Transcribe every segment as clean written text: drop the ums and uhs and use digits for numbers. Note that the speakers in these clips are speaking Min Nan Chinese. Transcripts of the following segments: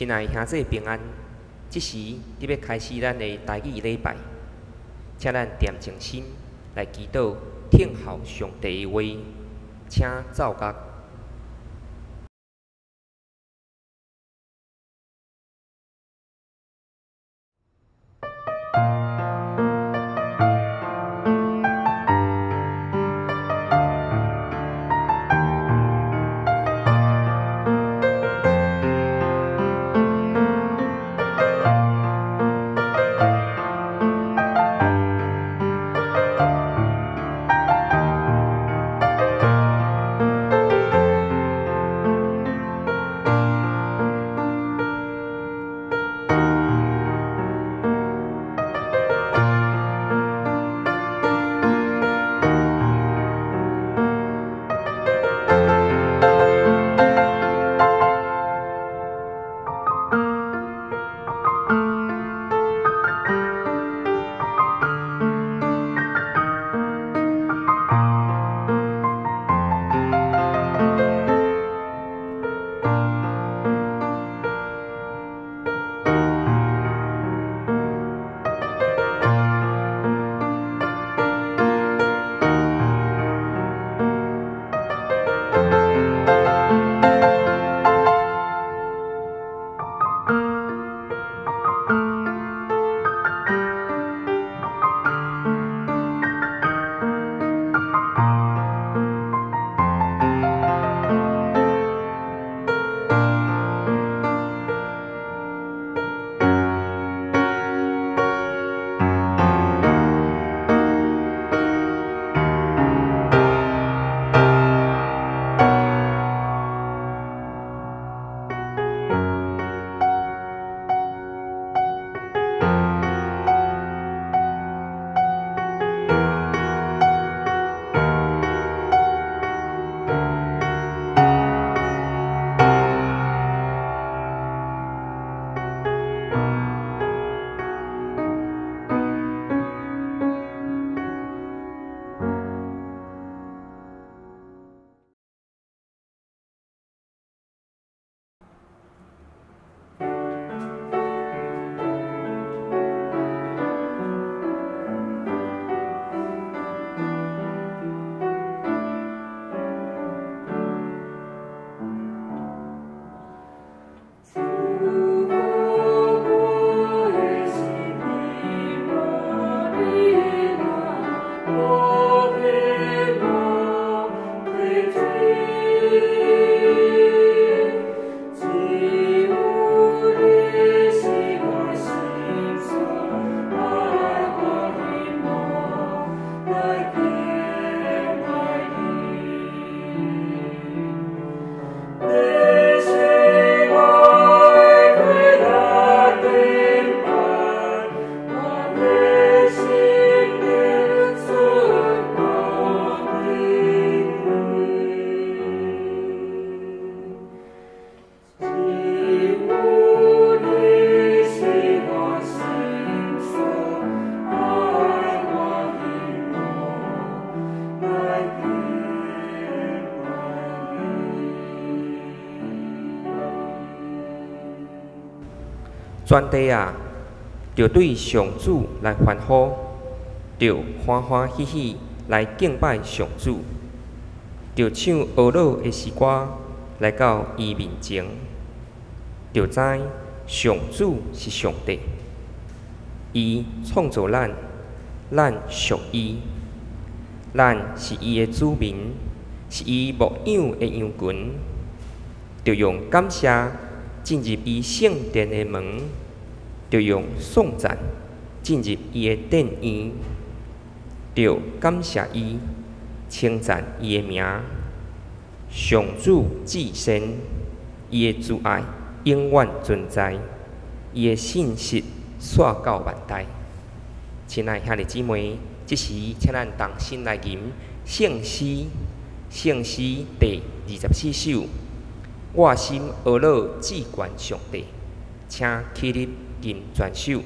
親愛兄弟平安，這時佇欲開始咱的台語禮拜，請咱恬靜心來祈禱，聽候上帝的話，請奏樂。全地啊，著對上主來歡呼，著歡歡喜喜來敬拜上主，著唱呵咾的詩歌來到伊面前，著知上主是上帝，伊創造咱，咱屬伊，咱是伊的子民，是伊牧養的羊群，著用感謝進入伊聖殿的門，著用頌讚進入伊的殿院，著感謝伊，稱讚伊的名。上主至善，伊的慈愛永遠存在，伊的信實紲到萬代。親愛兄弟姊妹，這時請咱同心來吟聖詩，聖詩第24首。我心呵咾至懸上帝，請起立吟全首。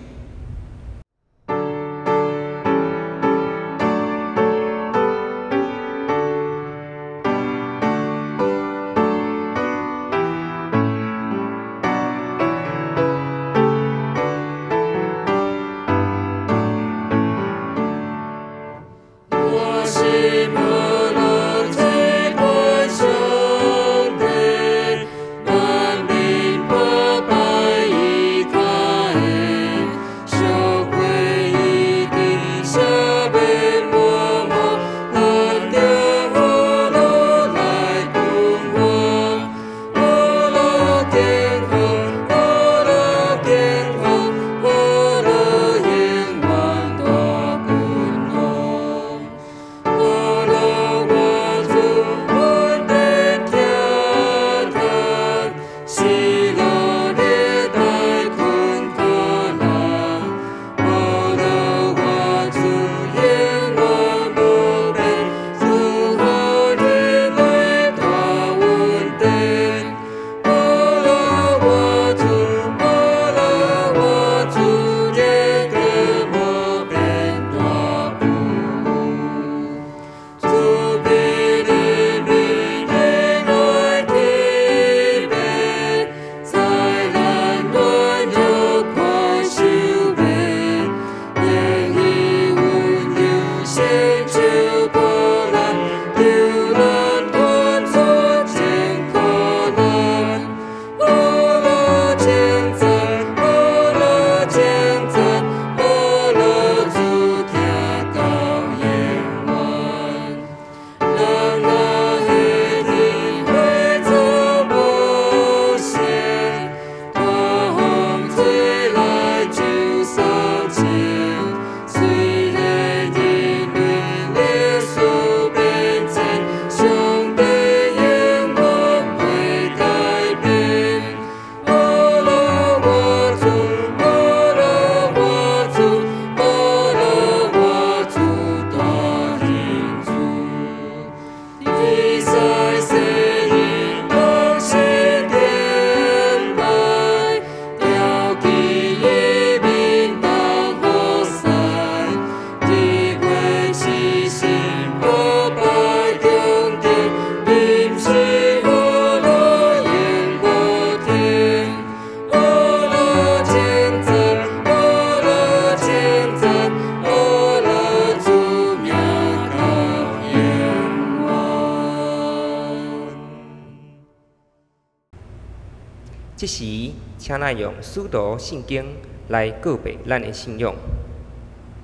這時，請咱用使徒信經來告白咱的信仰，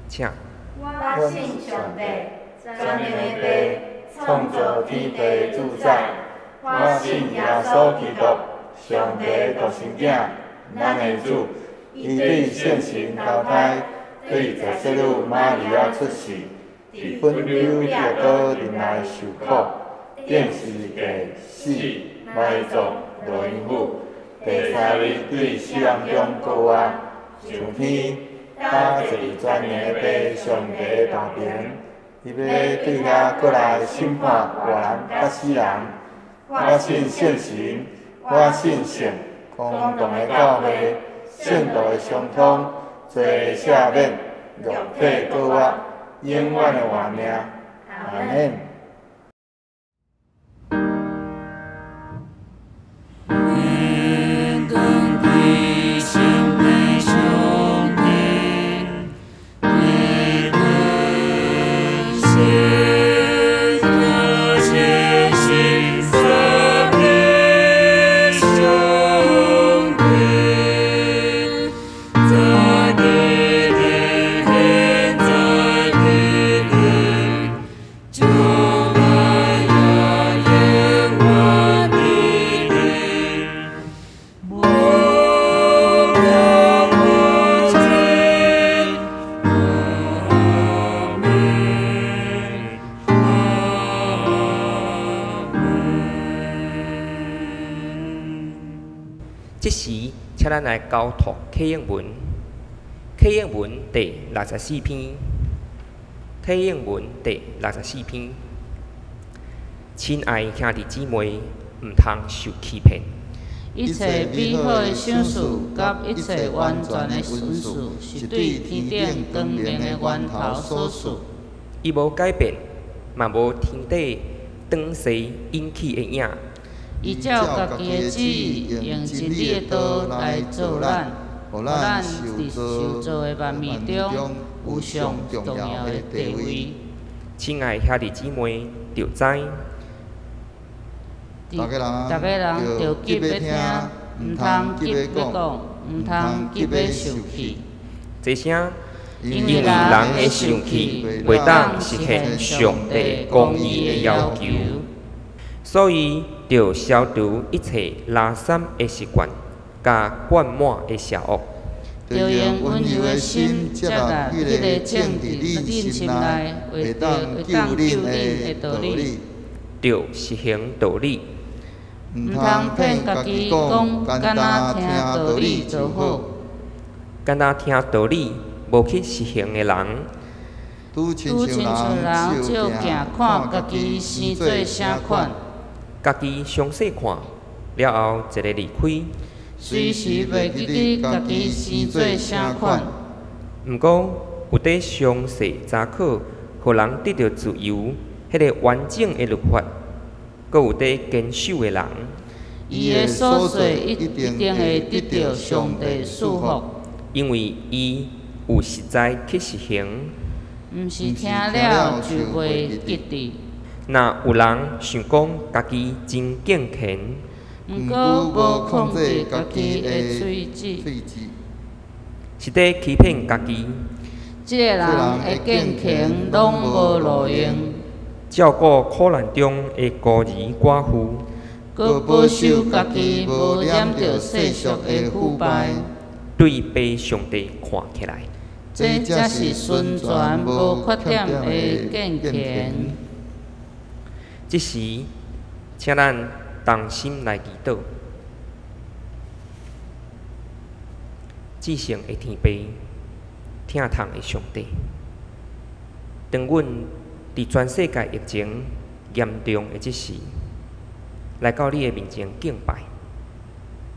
請。我信上帝，全能的父，創造天地的主宰。我信耶穌基督，上帝的獨生囝，咱的主。伊對聖神投胎，對十聖女瑪利亞出世，佇本丟彼拉多忍耐受苦，釘十字架死，埋葬，落陰府，第三日對死人中復活，上天，搭坐佇全能的父上帝的右爿，伊欲對遐閣來審判活人佮死人。我信聖神，我信聖公同的教會，聖徒的相通，罪的赦免，肉體復活，永遠的活命。阿們。天光歸心的上帝，天光聖潔聖三的上帝，在地的現在地的，將來也永遠地的。無窮無盡，阿們，阿們。這時，請咱來交託啟應文，啟應文第六十四篇，啟應文第六十四篇。親愛兄弟姊妹，毋通受欺騙。一切美好的賞賜，佮一切完全的恩賜，是對天頂光明的源頭所賜。伊無改變，嘛無天底轉勢引起的影。伊照家己的旨意，用真理的道來造咱，予咱佇受造的萬物中有上重要的地位。親愛兄弟姊妹，著知。逐家人著急欲聽，毋通急欲講，毋通急欲受氣。這聲，因因為人的生氣袂當實現上帝公義的要求，所以著消除一切垃圾的習慣，佮灌滿的邪惡。著用溫柔的心接納彼个種佇恁心內會當救恁的道理。著實行道理。毋通騙家己講，敢若聽道理就好。敢若聽道理無去實行的人，拄親像人照鏡看家己生做啥款，家己詳細看了後，一个離開。隨時袂記得家己生做啥款。毋過有佇詳細查考，予人得著自由，彼个完整的律法，閣有佇堅守的人，伊的所做一定會得著上帝賜福。因為伊有實在去實行。毋是聽了就袂記得。若有人想講家己真敬虔，毋過無控制家己的喙舌，是佇欺騙家己。這个人的敬虔攏無路用。照顧苦難中的孤兒寡婦，閣保守家己無染著世俗的腐敗，對被上帝看起來，這才是純全無缺點的敬虔。這時，請咱同心來祈禱。至聖的天父，疼痛的上帝，當阮佇全世界疫情嚴重的這時，來到你的面前敬拜，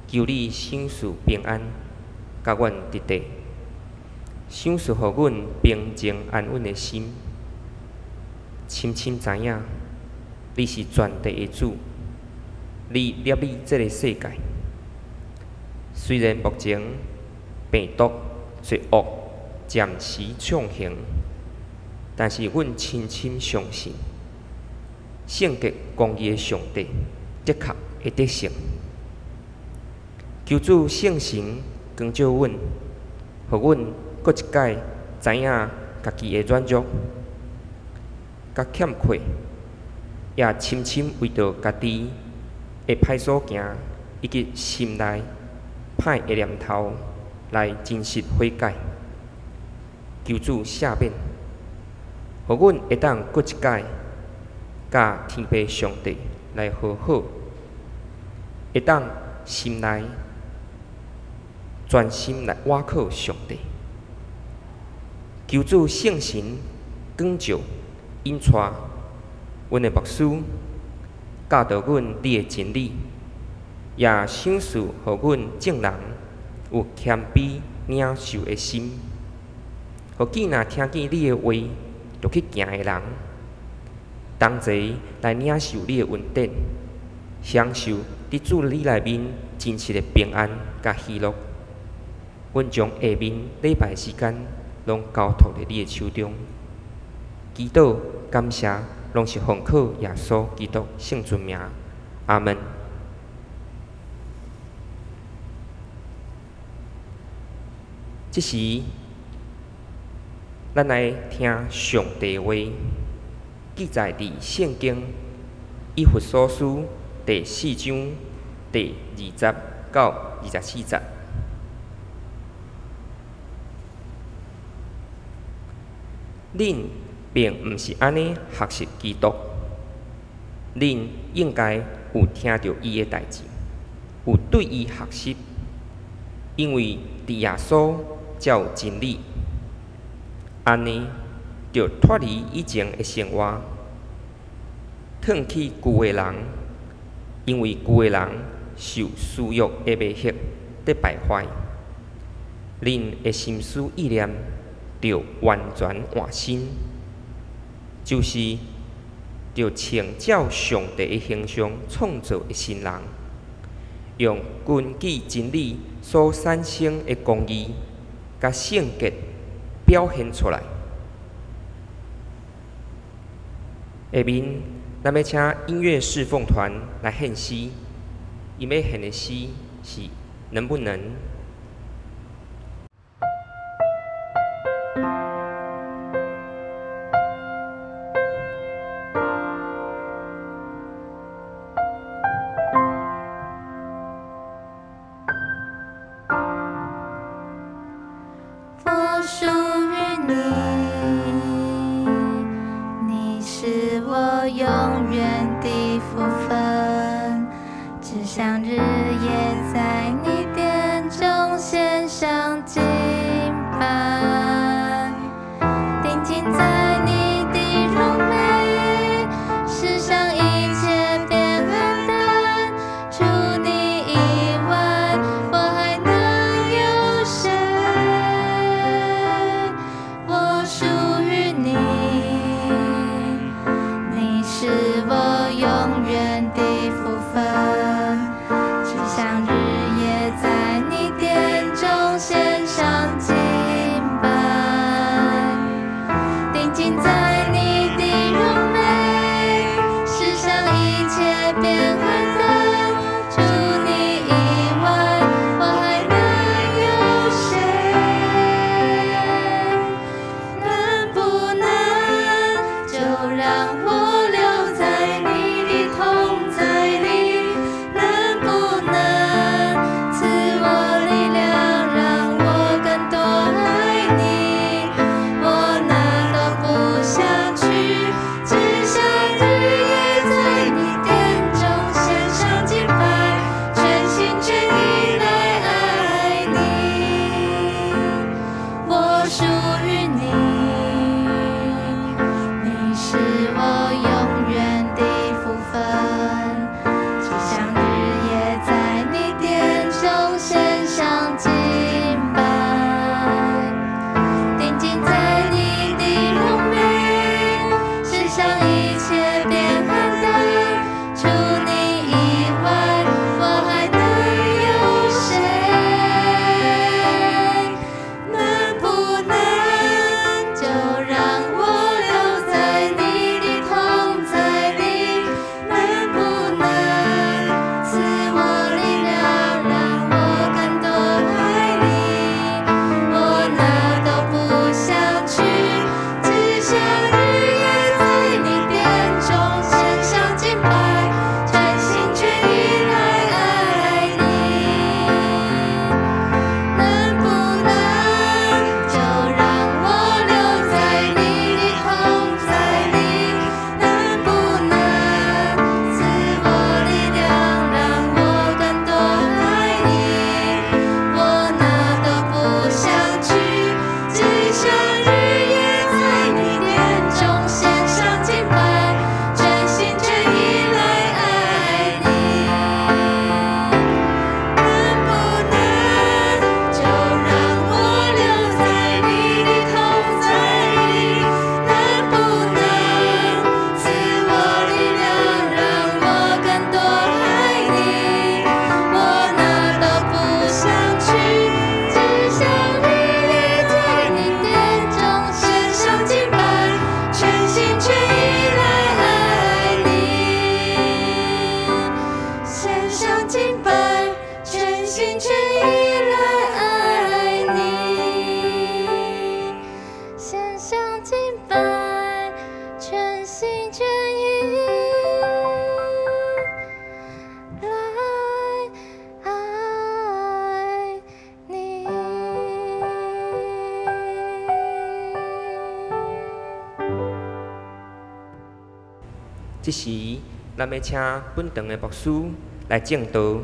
求你賞賜平安，佮阮弟弟，賞賜予阮平靜安穩的心。深深知影，你是全地的主，你攝理這个世界。雖然目前病毒罪惡暫時暢行，但是阮深深相信，聖潔公義的上帝的確會得勝。求主聖神光照阮，予阮閣一擺知影家己的軟弱、佮欠缺，也深深為著家己的歹所行，以及心內歹的念頭來真實悔改。求主赦免，予阮會當閣一擺佮天父上帝來和好，會當心內專心來倚靠上帝。求主聖神光照引帶阮的牧師，教導阮你的真理，也賞賜予阮眾人有謙卑領受的心，予見若聽見你的話就去行的人，同齊來領受你的恩典，享受佇主你內面真實的平安佮喜樂。阮將下面禮拜時間攏交託佇你的手中，祈禱感謝，攏是奉靠耶穌基督聖尊名，阿門。這時，咱來聽上帝話，記載佇聖經以弗所書第四章第20到24節。恁並毋是按呢學習基督，恁應該有聽著伊的代誌，有對伊學習，因為佇耶穌才有真理。按呢，著脫離以前的生活，褪去舊的人，因為舊的人受私欲的迷惑，得敗壞。恁的心思意念，著完全換新，就是著穿照上帝的形象創造的新人，用根據真理所產生的公義佮聖潔表現出來。下面，咱欲請音樂侍奉團來獻詩，𪜶欲獻的詩是能不能？我屬於你，你是我永遠的福分，只想日夜在你殿中獻上敬拜，定睛在你的榮美，世上一切變黯淡，除你以外，我還能有誰？我屬於你，你是我永遠的福分，只想日夜在你殿中獻上敬拜，定睛在你的榮美，世上一切變黯淡，除你以外，我還能有誰？能不能就讓我留在你的同在裡？能不能賜我力量，讓我更多愛你？我哪都不想去，只想日夜在你殿中獻上敬拜，全心全意來愛你。我屬於你，你是我永遠的福分，只想日夜在你殿中獻上敬拜，定睛在你的榮美，世上一切變黯淡，除你以外，我還能有誰？能不能這時，咱欲請本堂的牧師來證道。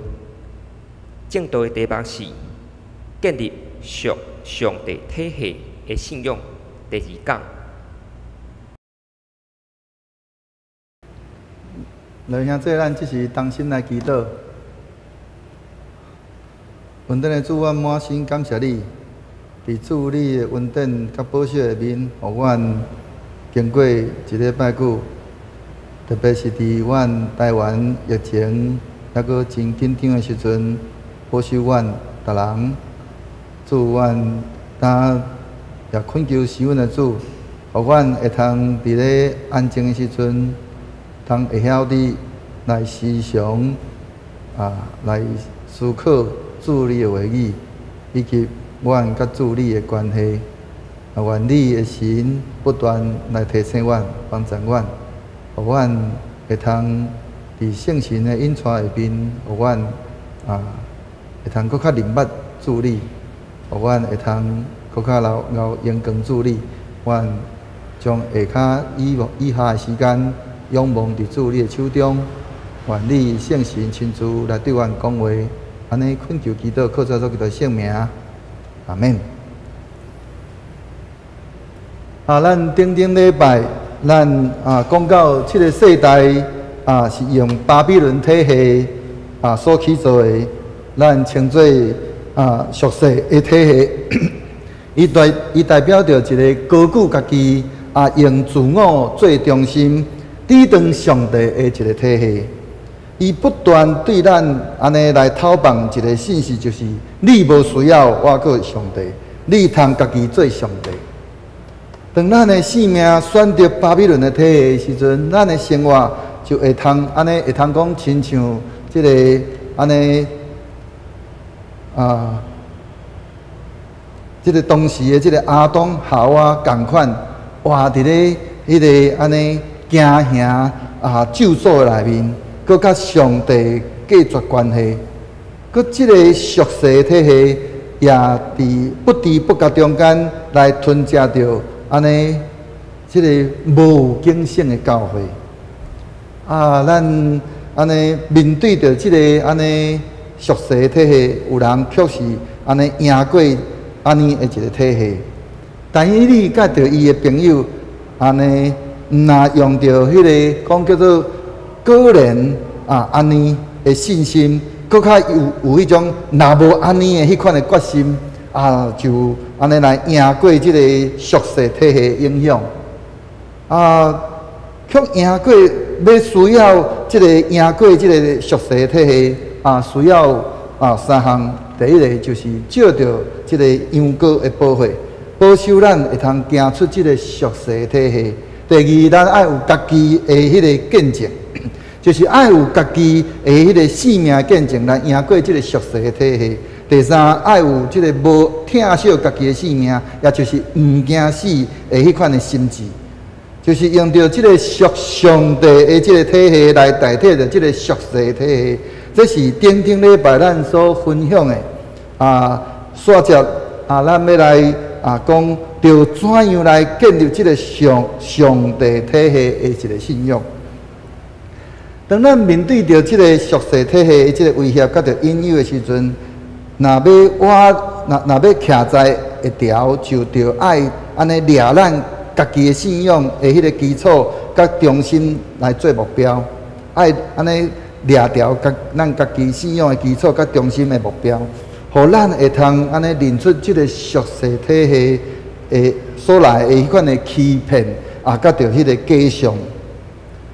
證道的題目是建立屬上帝體系的信仰，第二講。來，兄弟，咱這時同心來祈禱。恩典的主，阮滿心感謝你，佇主你的恩典佮保守下面，予阮經過一禮拜久，特別是佇阮台灣疫情猶閣真緊張的時陣，保守阮逐人。主，阮今也懇求施恩的主，予阮會通佇咧安靜的時陣，通會曉得來思想啊，來思考主你的話語，以及阮佮主你的關係。啊，願你的神不斷來提醒阮、幫助阮，予阮會通佇聖神的引帶下面，予阮啊會通閣較認捌主你，予阮會通閣較留𠢕榮光主你。阮將下跤以以下的時間仰望佇主你的手中，願你聖神親自來對阮講話，按呢懇求祈禱，靠主耶穌基督聖名，阿們。啊，咱頂頂禮拜，咱啊講到七个世代啊，是用巴比倫體系啊所起造的，咱稱做啊屬世的體系。伊代表著一个高舉家己啊，用自我做中心，抵擋上帝的一个體系。伊不斷對咱按呢來透放一个信息，就是你無需要倚靠上帝，你通家己做上帝。當咱的生命選擇巴比倫的體系的時陣，咱的生活就會通按呢，會通講親像這个按呢啊，這个當時的這个亞當夏娃仝款，活佇咧彼个按呢驚嚇啊咒詛的內面，閣佮上帝隔絕關係，閣這个屬世的體系也佇不知不覺中間來吞食著。按呢，這个無警醒的教會啊，咱按呢面對著這个按呢屬世體系，有人卻是按呢贏過按呢的一个體系。但以理佮著伊的朋友按呢，毋若用著彼个講叫做果然啊，按呢的信心，閣較有彼種若無按呢的彼款的決心啊，就按呢來贏過這个屬世體系的影響，啊，卻贏過欲需要這个贏過這个屬世體系啊，需要啊三項。第一个就是藉著這个羊羔的寶血，保守咱會通行出這个屬世體系。第二，咱愛有家己的彼个見證，就是愛有家己的彼个生命見證來贏過這个屬世體系。第三，愛有這个無疼惜家己的性命，也就是毋驚死的彼款的心志，就是用著這个屬上帝的這个體系來代替著這个屬世體系。這是頂頂禮拜咱所分享的啊，煞節啊，咱欲來啊講著怎樣來建立這个上帝體系的一个信仰。當咱面對著這个屬世體系的這个威脅佮著引誘的時陣，若欲倚，若欲徛在會牢，就著愛按呢掠咱家己的信仰的彼个基礎，佮中心來做目標，愛按呢掠牢佮咱家己信仰的基礎佮中心的目標，予咱會通按呢認出這个屬世體系的所來的彼款的欺騙啊，佮著彼个假象，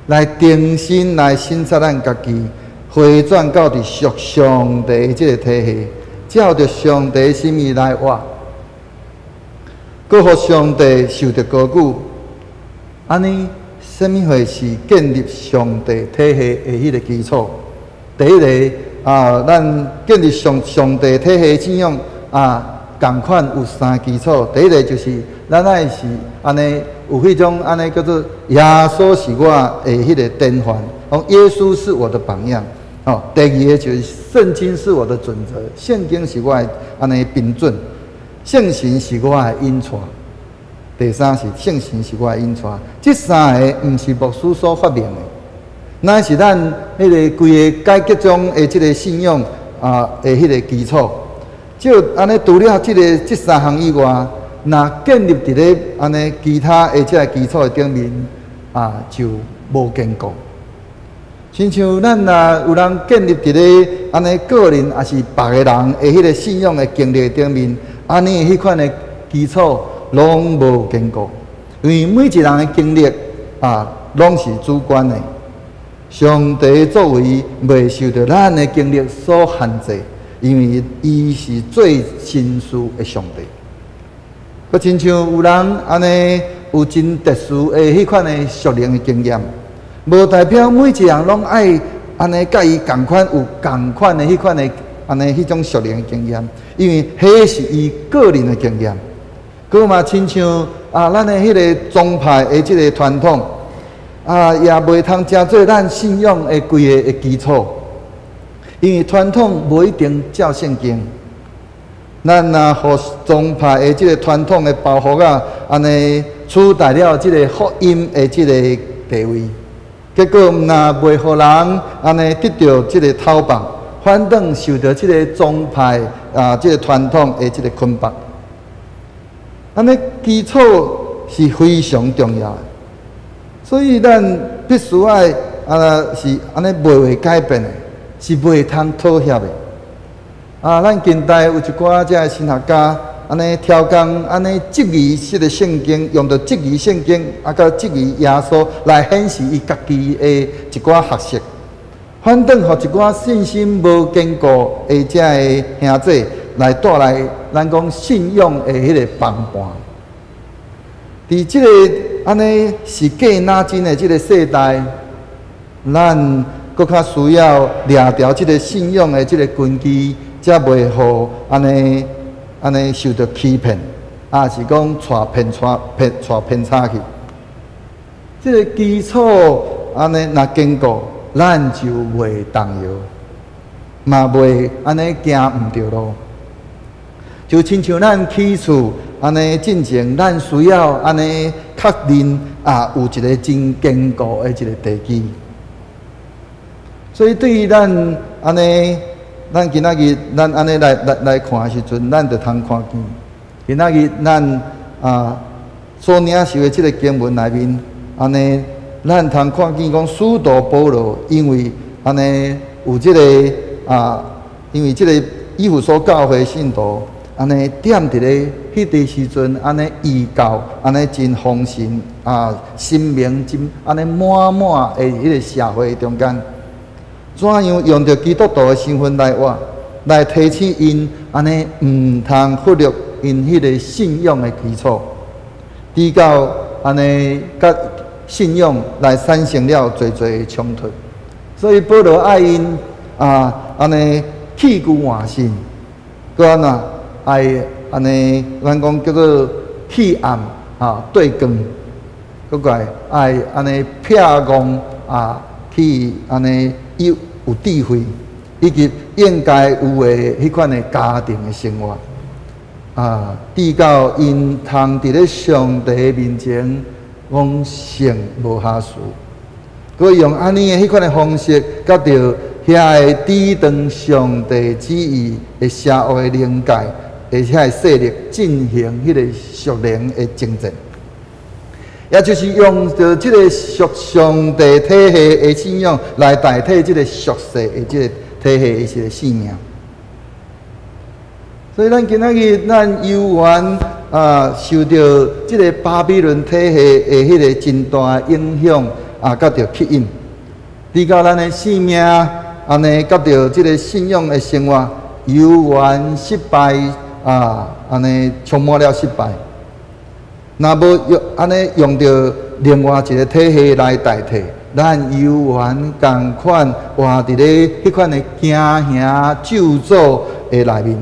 來重新來省察咱家己，回轉到佇屬上帝的這个體系。照著上帝心意來活，閣予上帝受著高舉，按呢，啥物貨是建立上帝體系的彼个基礎？第一个啊，咱建立上帝體系信仰啊，仝款有三个基礎。第一个就是咱愛是按呢，有彼種按呢叫做耶穌是我的彼个典範，講耶穌是我的榜樣。哦，第二个就是聖經是我的準則，聖經是我的按呢標準，聖神是我的引帶。第三是聖神是我的引帶，這三个毋是牧師所發明的，乃是咱彼个規个改革宗的這个信仰啊的彼个基礎。照按呢，除了這三項以外，若建立佇咧按呢其他的這个基礎的頂面啊，就無堅固。親像咱若有人建立佇咧按呢個人，抑是別个人的彼个信仰的經歷頂面，按呢彼款的基礎攏無堅固，因為每一人的經歷啊，攏是主觀的。上帝作為袂受著咱的經歷所限制，因為伊是做新事的上帝。閣親像有人按呢有真特殊的彼款的屬靈的經驗，無代表每一人攏愛按呢佮伊仝款有仝款的彼款的按呢彼種屬靈的經驗，因為彼是伊個人的經驗。閣嘛親像啊，咱的彼个宗派的這個傳統啊，也袂通成做咱信仰的規个的基礎，因為傳統無一定照聖經。咱若予宗派的這個傳統的包袱啊，按呢取代了這个福音的這个地位，結果毋但袂予人按呢得著這个透放，反轉受著這个宗派啊，這个傳統的這个捆綁。按呢基礎是非常重要的，所以咱必須愛啊是按呢袂會改變的，是袂通妥協的。啊，咱近代有一寡這个神學家，按呢刁工，按呢質疑這个聖經，用著質疑聖經，啊，佮質疑耶穌來顯示伊家己的一寡學說，反轉予一寡信心無堅固的這个兄弟來帶來咱講信仰的彼个崩盤。佇這个按呢是假若真的這个世代，咱閣較需要掠牢這个信仰的這个根基，才袂予按呢按呢受著欺騙，抑是講帶偏帶偏帶偏差去。這个基礎按呢若堅固，咱就袂動搖，嘛袂按呢行毋著路。就親像咱起厝按呢進前，咱需要按呢確認啊，有一个真堅固的一个地基。所以對於咱按呢，咱今仔日咱按呢來來來看的時陣，咱就通看見，今仔日咱啊所領受的這个經文內面，按呢，咱通看見講使徒保羅因為按呢有這个啊，因為這个以弗所教會信徒。按呢踮佇咧彼个時陣，按呢異教，按呢真豐盛啊，神明真按呢滿滿的彼个社會中間，怎樣用著基督徒的身份來活，來提醒𪜶按呢毋通忽略𪜶彼个信仰的基礎，直到按呢佮信仰來產生了濟濟的衝突，所以保羅愛𪜶啊，按呢棄舊換新，閣按怎？愛按呢，咱講叫做棄暗啊對光，閣過來愛按呢撇戇啊去按呢有有智慧，以及應該有的彼款的家庭的生活啊，直到𪜶通佇咧上帝面前講成無瑕疵，閣用按呢的彼款的方式，佮著遐个抵擋上帝旨意的邪惡的靈界。而且個勢力進行彼个屬靈的征戰，也就是用著這個屬上帝體系的信仰來代替這個屬世的這個體系的一個性命。所以咱今仔日咱猶原啊受著這个巴比倫體系的彼个真大影響啊，佮著吸引，直到咱的生命按呢佮著這个信仰的生活猶原失敗。啊，按呢充滿了失敗。若無用按呢用著另外一个體系來代替，咱猶原仝款活佇咧彼款的驚嚇咒詛的內面，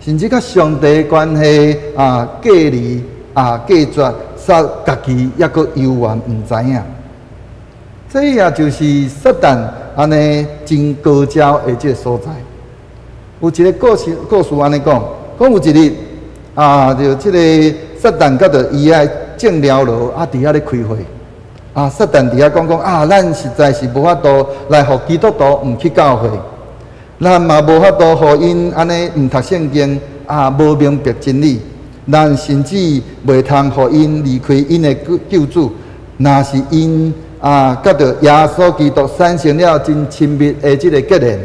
甚至佮上帝關係啊隔離啊隔絕，煞家己猶閣猶原毋知影。這也就是撒旦按呢真高招的這个所在。有一个故事，故事按呢講。講有一日啊，就這个撒旦佮著伊的眾獠羅啊，佇遐咧開會，啊，撒旦佇遐講講啊，咱實在是無法度來予基督徒毋去教會，咱嘛無法度予𪜶按呢毋讀聖經啊，無明白真理。咱甚至袂通予𪜶離開𪜶的救主。若是𪜶啊，佮著耶穌基督產生了真親密的這个結連，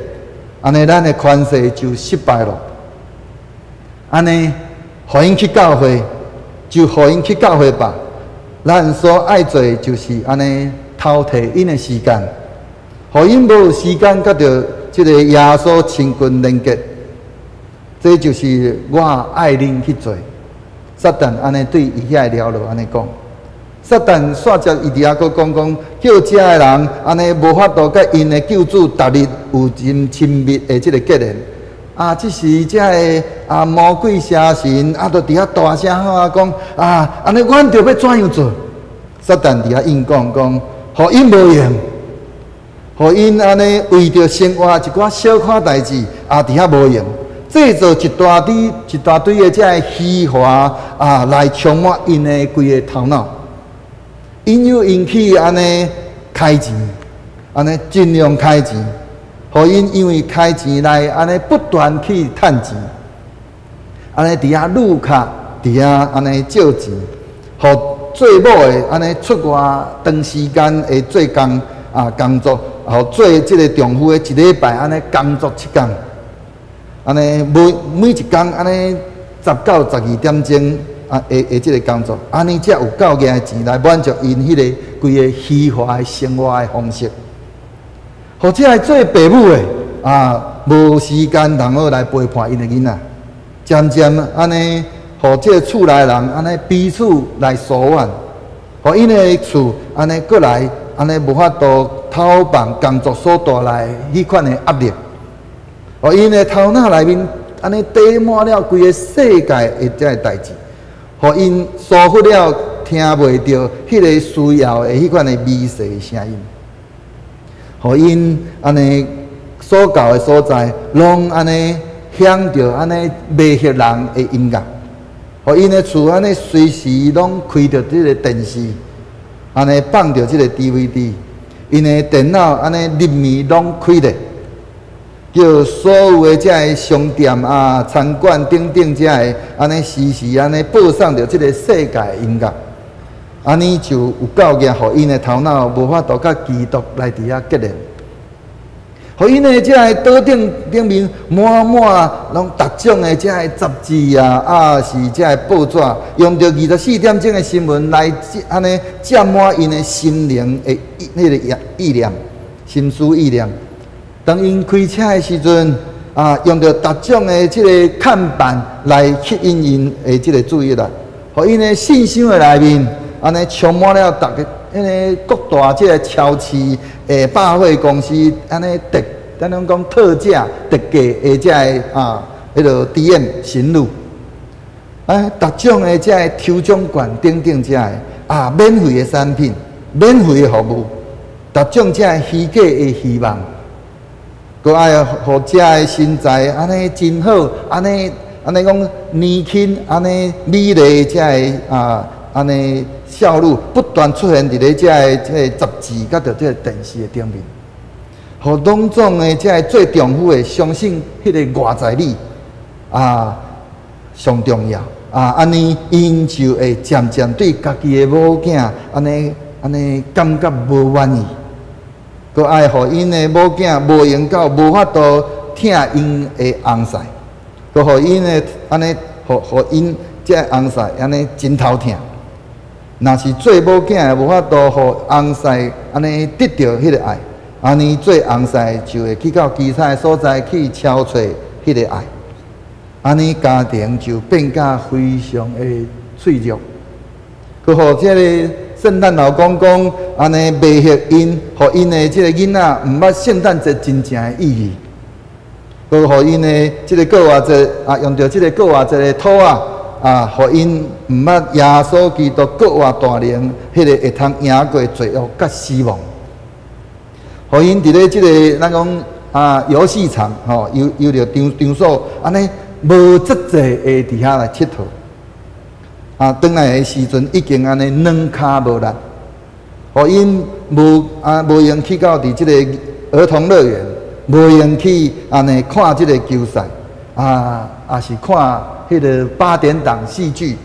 按呢咱的權勢就失敗咯。按呢，予𪜶去教會，就予𪜶去教會吧。咱所愛做的就是按呢偷提𪜶的時間，予𪜶無時間佮著這个耶穌親近連結。這就是我愛恁去做。撒旦按呢對伊遐的繚路按呢講。撒旦煞接伊佇遐閣講講，叫遮的人按呢無法度佮𪜶的救主逐日有真親密的這个結連。啊，這時遮的啊魔鬼邪神啊，就佇遐大聲喊講啊，按呢阮著欲怎樣做？撒旦佇遐應講講，予𪜶無閒，予𪜶按呢為著生活一寡小可代誌，啊，佇遐無閒，製造一大堆一大堆的遮的虛華啊，來充滿𪜶的規个頭腦，引誘𪜶去按呢開錢，按呢盡量開錢。予𪜶因為開錢來按呢不斷去趁錢，按呢佇遐擼卡，佇遐按呢借錢，予做某的按呢出外長時間的做工啊工作，予做這个丈夫的一禮拜按呢工作7工，按呢每每一工按呢10到12點鐘啊的的這个工作，按呢才有夠額的錢來滿足𪜶彼个規个虛華的生活的方式。予這个做爸母的啊，無時間通好來陪伴𪜶的囡仔，漸漸按呢，予這个厝內人按呢彼此來疏遠，予𪜶的厝按呢閣來按呢無法度透放工作所帶來彼款的壓力，予𪜶的頭腦內面按呢堆滿了規个世界的這个代誌，予𪜶疏忽了聽袂著彼个需要的彼款的微細的聲音。予𪜶按呢所到的所在，攏按呢響著按呢迷惑人的音樂，予𪜶的厝按呢隨時攏開著這个電視，按呢放著這个 DVD，𪜶的電腦按呢日暝攏開咧，叫所有的這个商店啊、餐館等等這个按呢時時按呢播送著這个世界的音樂。按呢就有夠額，予𪜶的頭腦無法度佮基督來佇遐結連，予𪜶的這个桌頂頂面滿滿攏逐種的這个雜誌啊，啊是這个報紙，用著24點鐘的新聞來按呢佔滿𪜶的心靈的彼个意念、心思意念。當𪜶開車的時陣，啊，用著逐種的這个看板來吸引𪜶的這个注意力，予𪜶的信箱的內面，按呢充滿了逐个，彼个各大這个超市、百貨公司，按呢特，咱攏講特價、特價的這个啊，彼个 DM 神女，啊，逐種的這个抽獎券等等這个啊，免費的產品、免費的服務，逐種這个虛假的希望，閣愛予遮的身材按呢真好，按呢按呢講年輕，按呢美麗這个啊，按呢少女不斷出現佇咧這个這个雜誌佮著這个電視的頂面，予攏總的這个做丈夫的相信彼个外在美啊上重要啊，按呢𪜶就會漸漸對家己的某囝按呢按呢感覺無滿意，閣愛予𪜶的某囝無閒到無法度疼𪜶的翁婿，閣予𪜶的按呢予予𪜶這个翁婿按呢真頭疼。若是做某囝的無法度予翁婿按呢得著彼个愛，按呢做翁婿就會去到其他的所在去搜揣彼个愛，按呢家庭就變甲非常的脆弱。閣予這个聖誕老公公按呢迷惑𪜶，予𪜶的這个囡仔毋捌聖誕節真正的意義。閣予𪜶的這个過活節啊，用著這个過活節的套仔。啊，予𪜶毋捌耶穌基督復活大能，彼个會通贏過罪惡佮死亡。予𪜶佇咧這个咱講啊遊戲場吼遊遊樂場場所，按呢無節制的佇遐來𨑨迌。啊，轉來的時陣已經按呢兩跤無力。予𪜶無啊無閒去到佇這个兒童樂園，無閒去按呢看這个球賽，啊，抑是看彼个八點檔戲劇，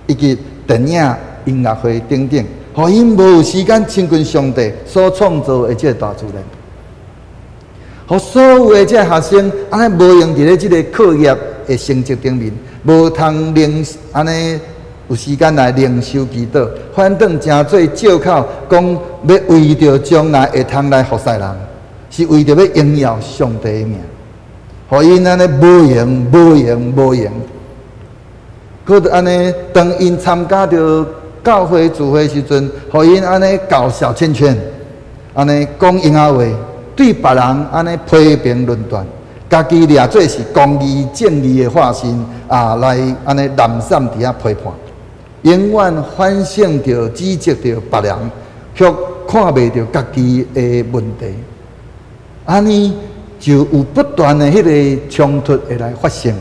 以及電影、音樂會等等，予𪜶無時間親近上帝所創造的這个大自然。予所有的這个學生按呢無閒佇咧這个課業的成績頂面，無通靈按呢有時間來靈修祈禱，反轉成做藉口，講欲為著將來會通來服侍人，是為著欲榮耀上帝的名。予𪜶按呢無閒、無閒、無閒，閣按呢當𪜶參加著教會聚會時陣，予𪜶按呢搞小圈圈，按呢講閒仔話，對別人按呢批評論斷，家己掠做是公義正義的化身啊，來按呢濫散佇遐批判，永遠反省著指責著別人，卻看袂著家己的問題，按呢就有不斷的彼个衝突會來發生，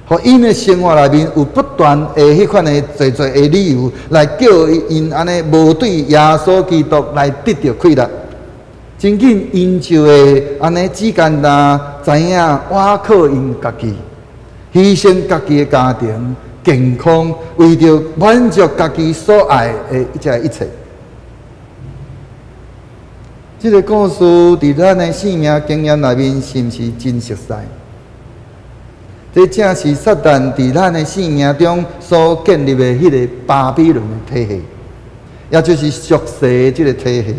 予𪜶的生活內面有不斷的彼款的濟濟的理由來叫𪜶按呢無對耶穌基督來得著快樂。真緊𪜶就會按呢只簡單知影倚靠𪜶家己，犧牲家己的家庭、健康，為著滿足家己所愛的這一切。這个故事佇咱的生命經驗內面，是毋是真熟似？這正是撒旦佇咱的生命中所建立的彼个巴比倫的體系，也就是俗世的這个體系。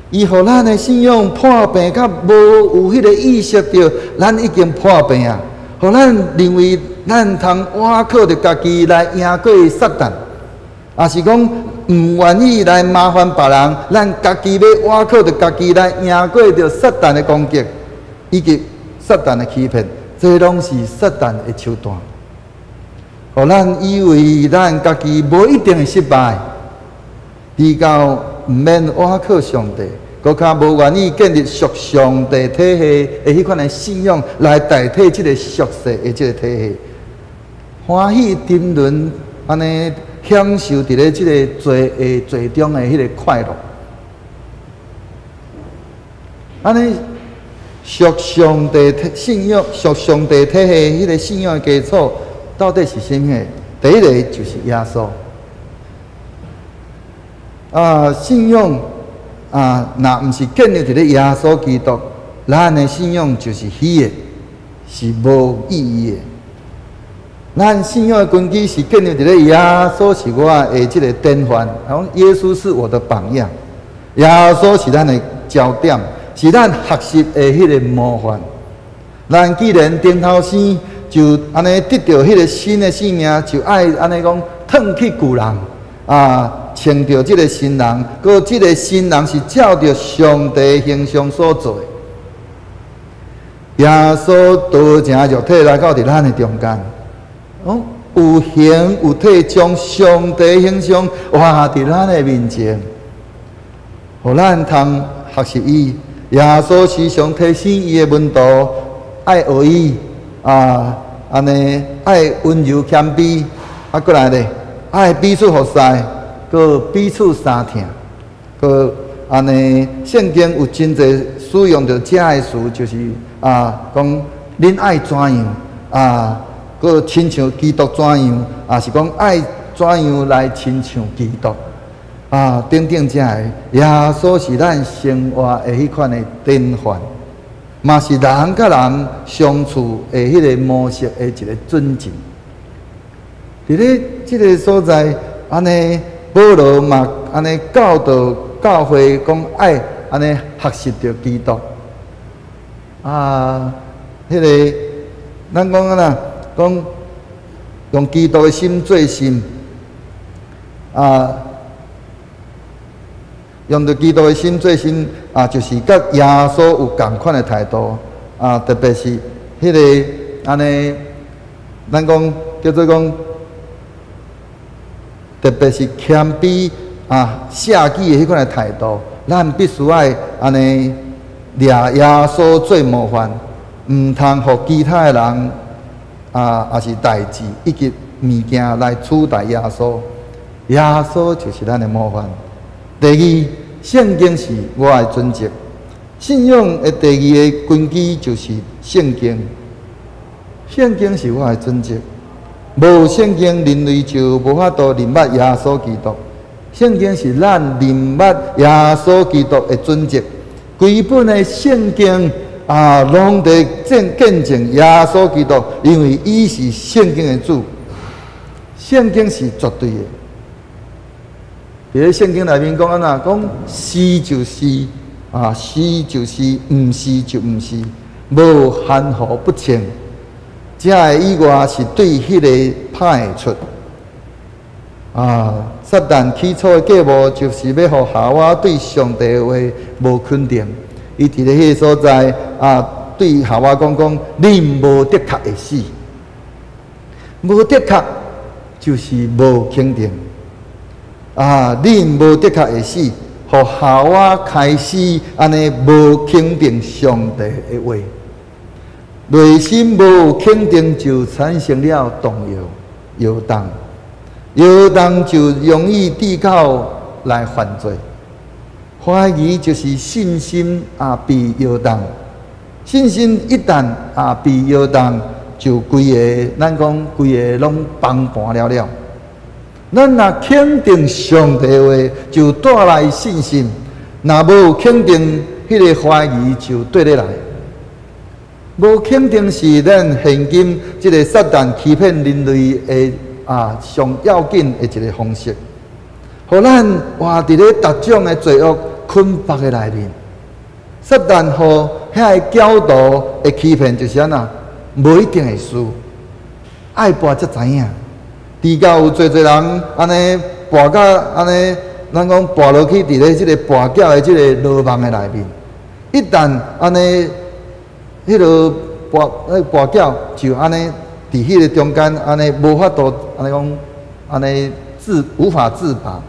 伊予咱的信仰破病，較無有彼个意識著，咱已經破病啊！予咱認為咱通倚靠著家己來贏過撒旦，抑是講毋願意來麻煩別人，咱家己欲倚靠著家己來贏過著撒旦的攻擊，以及撒旦的欺騙，這攏是撒旦的手段。予咱以為咱家己無一定會失敗，直到毋免倚靠上帝，閣較無願意建立屬上帝體系的彼款的信仰來代替這个俗世的這个體系，歡喜沉淪按呢享受佇咧這个罪的罪中的彼个快樂。按呢屬上帝信仰、屬上帝體系彼个信仰的基礎到底是啥物？第一个就是耶穌。啊，信仰啊，若毋是建立佇咧耶穌基督，咱的信仰就是虛的，是無意義的。咱信仰的根基是建立佇咧耶穌是我的這个典範，講耶穌是我的榜樣，耶穌是咱的焦點，是咱學習的彼个模範。咱既然重頭生，就按呢得著彼个新的生命，就愛按呢講，褪去舊人啊。穿著這个新人，閣這个新人是照著上帝形象所做的。耶穌道成肉體來到佇咱的中間，哦，有形有體，將上帝形象活佇咱的面前，予咱通學習伊。耶穌時常提醒伊的門徒愛學伊啊，按呢愛溫柔謙卑，啊，閣來咧愛彼此服侍。閣彼此相疼，閣按呢聖經有真濟使用著這个詞，就是啊，講恁愛怎樣啊，閣親像基督怎樣，抑是講愛怎樣來親像基督啊，等等這个，耶穌是咱生活的彼款的典範，嘛是人佮人相處的彼个模式的一个準則。佇咧這个所在，按呢。保羅嘛按呢教導教會講愛按呢學習著基督啊，彼个咱講按怎講用基督的心做心啊，用著基督的心做心啊，就是佮耶穌有仝款的態度啊，特別是彼个按呢，咱講叫做講。特別是謙卑啊、捨己的彼款的態度，咱必須愛按呢掠耶穌做模範，毋通予其他的人啊，抑是代誌以及物件來取代耶穌。耶穌就是咱的模範。第二，聖經是我的準則。信仰的第二个根基就是聖經。聖經是我的準則。無聖經，人類就無法度認捌耶穌基督。聖經是咱認捌耶穌基督的準則。規本的聖經啊，攏佇證見證耶穌基督，因為伊是聖經的主。聖經是絕對的。佇咧聖經內面講按怎講，是就是，啊，是就是，毋是就毋是，無含糊不清。這个以外是對彼个歹的出。啊，撒旦起初的計謀就是欲予夏娃對上帝的話無肯定。伊佇咧彼个所在啊，對夏娃講講，恁無的確會死，無的確就是無肯定。啊，恁無的確會死，予夏娃開始按呢無肯定上帝的話，內心無肯定就產生了動搖、搖動，搖動就容易跌到來犯罪。懷疑就是信心啊被搖動，信心一旦啊被搖動，就規个咱講規个攏崩盤了了。咱若肯定上帝話，就帶來信心；若無肯定，彼个懷疑就綴咧來。無肯定是咱現今這个撒旦欺騙人類的啊上要緊的一个方式，予咱活佇咧逐種的罪惡捆縛的內面。撒旦予遐个教徒的欺騙就是按怎，無一定會輸，愛搏才知影。直到有濟濟人按呢跋甲按呢，咱講跋落去佇咧這个跋筊的這个羅網的內面，一旦按呢，彼个跋那跋筊就按呢佇彼个中間按呢無法度按呢講按呢自無法自拔。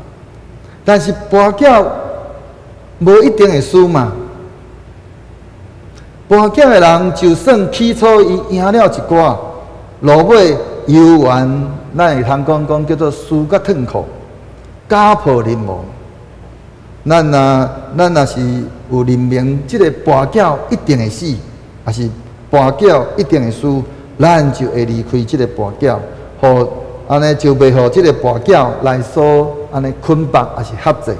但是跋筊無一定會輸嘛。跋筊的人就算起初伊贏了一寡，落尾猶原咱會通講講叫做輸甲褪褲，家破人亡。咱若是有認明這个跋筊一定會死，抑是跋筊一定會輸，咱就會離開這个跋筊，予按呢就袂予這个跋筊來所按呢捆綁，抑是轄制。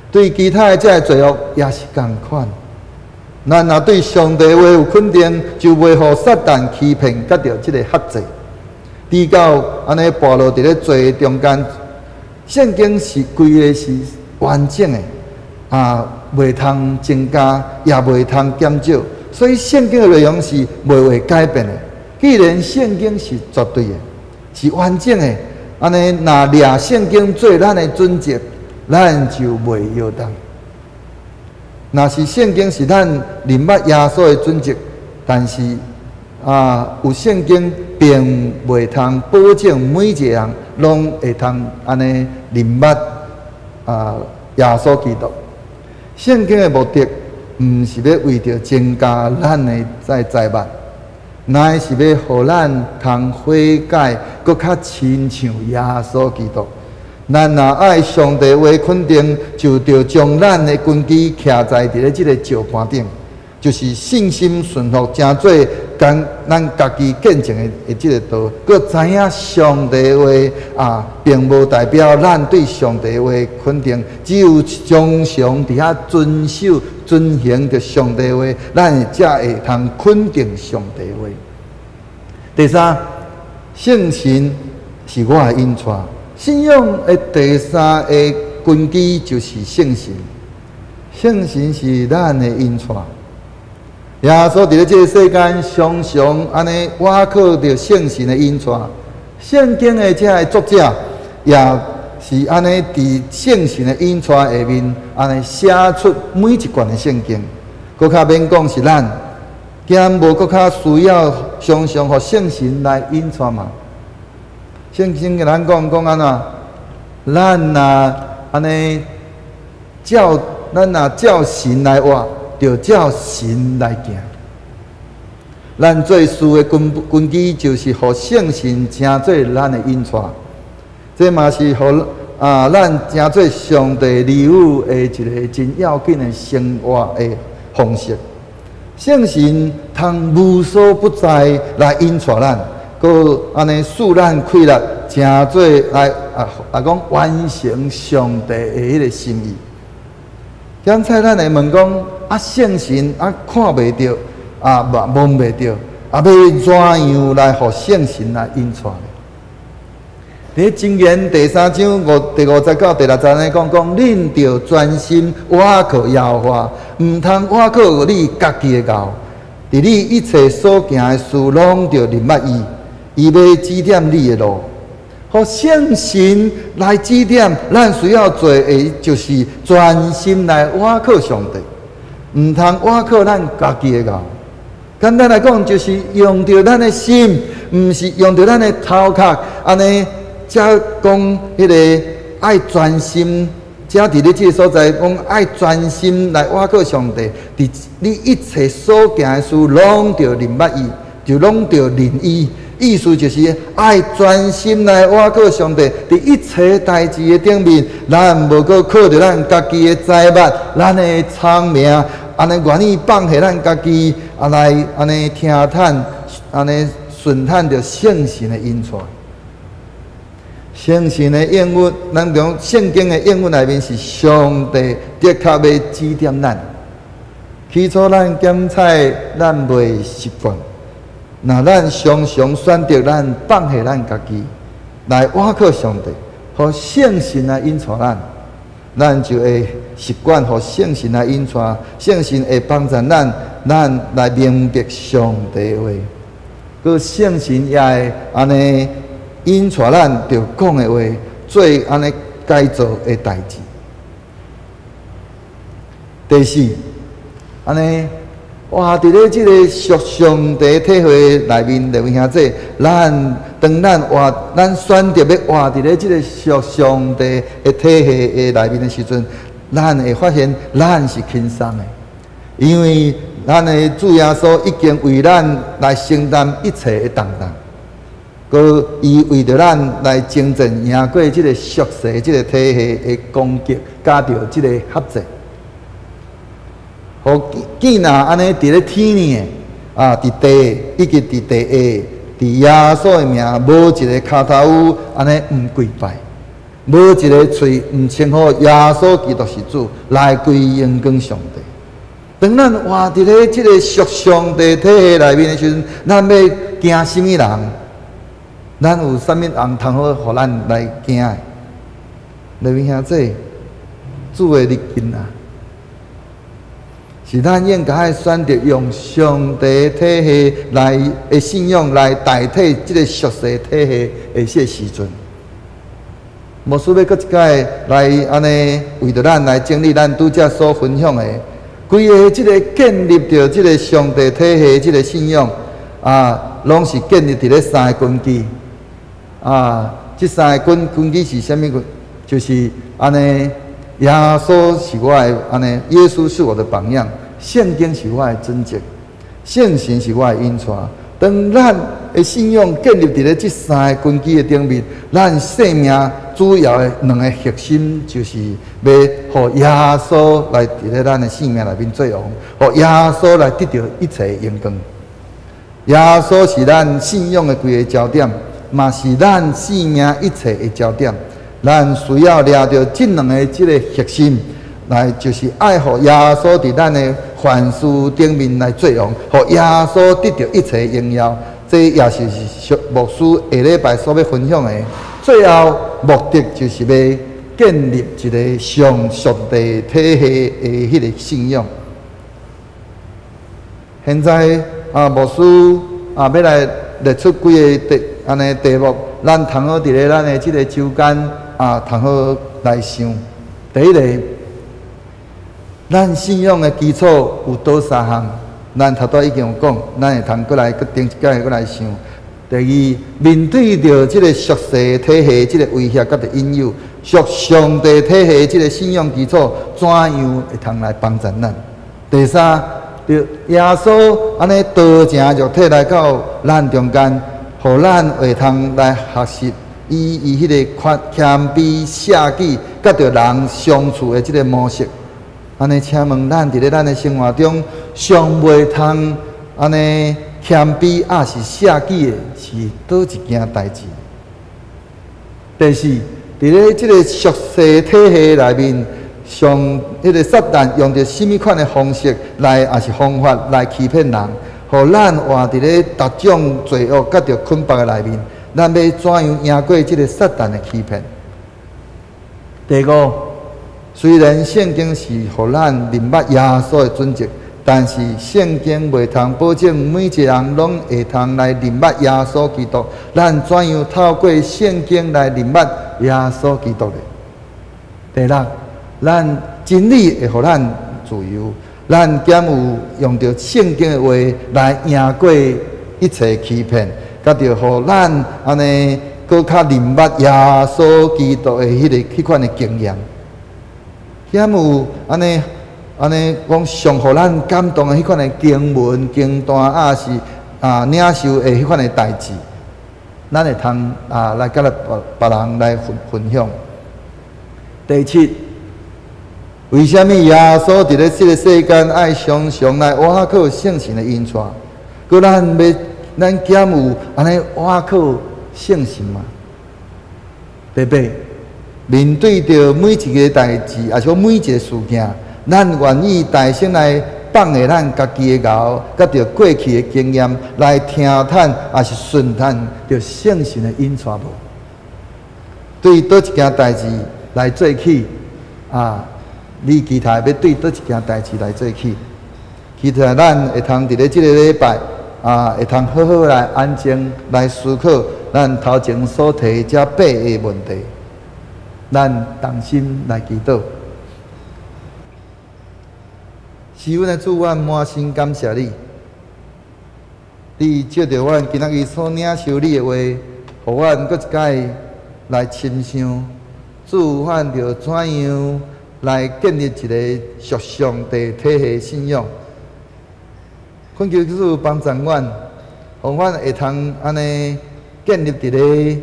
對其他的這个罪惡也是仝款。咱若對上帝話有肯定，就袂予撒旦欺騙，佮著這个轄制。直到按呢跋落佇咧罪中間，聖經是規个是完整的，啊，袂通增加，也袂通減少，所以聖經的內容是袂會改變的。既然聖經是絕對的，是完整的，按呢若掠聖經做咱的準則，咱就袂搖動。若是聖經是咱認捌耶穌的準則，但是啊，有聖經並袂通保證每一個人攏會通按呢認捌啊耶穌基督。聖經的目的，毋是欲為著增加咱的這財物，乃是欲予咱通悔改，閣較親像耶穌基督。咱若愛上帝話肯定，就著將咱的根基徛在佇咧這个石盤頂，就是信心順服，成做咱咱家己見證的這个道。閣知影上帝話啊，並無代表咱對上帝話肯定，只有常常佇遐遵守、遵行著上帝話，咱才會通肯定上帝話。第三，聖神是我的引帶。信仰的第三个根基就是聖神，聖神是咱的引帶。耶穌佇咧這个世間，常常按呢倚靠著聖神的引帶。聖經的這个作者也是按呢佇聖神的引帶下面，按呢寫出每一卷的聖經。閣較免講是咱，敢無閣較需要常常予聖神來引帶嘛？聖經共咱講講按怎？咱若按呢照，咱若照神來活，就照神來行。咱做事的根基就是予聖神成做咱的引帶。這嘛是予啊，咱成做上帝兒女的一个真要緊的生活的方式。聖神通無所不在來引帶咱，閣按呢賜咱氣力，成做來啊來講完成上帝的彼个心意。檢採咱會問講啊，聖神啊看袂著啊，摸袂著，啊，欲怎樣來予聖神來引帶呢？佇箴言第三章第五節到第六節呢，講講，恁著專心倚靠耶和華，毋通倚靠你家己的𠢕。佇你一切所行的事，攏著認捌伊，伊欲指點你的路。予聖神來指點，咱需要做的就是專心來倚靠上帝，毋通倚靠咱家己的𠢕。簡單來講，就是用著咱的心，毋是用著咱的頭殼，按呢。遮講彼个愛專心，遮佇咧這个所在講愛專心來倚靠上帝，佇你一切所行的事，攏著認捌伊，就攏著認伊。意思就是愛專心來倚靠上帝，佇一切代誌的頂面，咱無閣靠著咱家己的才捌，咱的聰明，按呢願意放下咱家己，啊來按呢聽趁，按呢順趁著聖神的引帶。聖神的應允，咱講聖經的應允內面是上帝的確欲指點咱。起初咱檢採，咱袂習慣。若咱常常選擇咱放下咱家己，來倚靠上帝，予聖神來引帶咱，咱就會習慣予聖神來引帶，聖神會幫助咱，咱來明白上帝話。閣聖神也會按呢引帶咱著講的話，做按呢該做的代誌。第四，按呢，活佇咧這個屬上帝體系內面，各位兄弟，咱當咱活，咱選擇欲活佇咧這個屬上帝的體系的內面的時陣，咱會發現咱是輕鬆的，因為咱的主耶穌已經為咱來承擔一切的重擔，閣伊為著咱來征戰贏過這個屬世這個體系的攻擊，佮著這個轄制。予見若按呢佇咧天的啊，佇地以及佇地下，佇耶穌的名，無一个跤頭趺按呢毋跪拜，無一个喙毋稱呼耶穌基督是主，來歸榮光上帝。當咱活佇咧這個屬上帝體系內面的時陣，咱欲驚啥物人？咱有啥物人通好予咱來驚的？各位兄弟，主的日近啊！是咱應該愛選擇用上帝體系來的信仰來代替這個屬世體系的這個時陣。牧師欲閣一擺來按呢，為著咱來整理咱拄才所分享的，規个這個建立著這個上帝體系這個信仰啊，攏是建立佇咧三个根基啊。這三个根基是啥物根？就是按呢，耶穌是我的按呢，耶穌是我的榜樣。聖經是我的準則，聖神是我的引帶。當咱的信仰建立佇咧這三个根基的頂面，咱生命主要的兩个核心就是欲予耶穌來佇咧咱的生命內面做王，予耶穌來得著一切的榮光。耶穌是咱信仰的規个焦點，嘛是咱生命一切的焦點。咱需要掠著這兩个這个核心，來就是愛予耶穌佇咱的凡事頂面來做王，予耶穌得著一切榮耀。這也是牧師下禮拜所欲分享的。最後目的就是欲建立一个上上帝體系的彼个信仰。現在啊，牧師啊，欲來列出幾个題，按呢題目，咱通好佇咧咱的這个週間啊，通好來想。第一个，咱信仰的基礎有佗三項？咱頭拄已經有講，咱會通閣來閣頂一擺閣來想。第二，面對著這個屬世體系這個威脅佮著引誘，屬上帝體系這個信仰基礎，怎樣會通來幫助咱？第三，著耶穌按呢道成肉體來到咱中間，予咱會通來學習以伊迄个寬謙卑捨己，佮著人相處的這个模式。按呢，請問咱佇咧咱的生活中，上袂通按呢謙卑，抑是捨己的，是佗一件代誌？第四，佇咧這个俗世體系內面，上彼个撒旦用著啥物款的方式來，抑是方法來欺騙人，予咱活佇咧逐種罪惡佮著捆綁的內面，咱欲怎樣贏過這个撒旦的欺騙？第五，雖然聖經是予咱認捌耶穌的準則，但是聖經袂通保證每一個人攏會通來認捌耶穌基督。咱怎樣透過聖經來認捌耶穌基督呢？第六，咱真理會予咱自由，咱敢有用著聖經的話來贏過一切欺騙，佮著予咱按呢閣較認捌耶穌基督的彼款的經驗。敢有按呢按呢講上予咱感動的彼款的經文、經段，抑是領受的彼款的代誌，咱會通來佮來別人來分享。第七，為啥物耶穌佇咧這个世間愛常常來倚靠聖神的引帶？閣咱欲咱敢有按呢倚靠聖神嗎？第八，面對著每一个代誌，抑是講每一个事件，咱願意大聲來放下咱家己的𠢕，佮著過去的經驗來聽趁，抑是順趁著聖神的引帶無？對佗一件代誌來做起啊！你期待欲對佗一件代誌來做起？期待咱會通佇咧這个禮拜啊，會通好好來安靜來思考咱頭前所提這八個問題。咱同心來祈禱。是阮的主，阮滿心感謝你。你藉著阮今仔日所領受你的話，予阮閣一擺來深想，主，阮著怎樣來建立一个屬上帝體系信仰。懇求主幫助阮，予阮會通按呢建立佇咧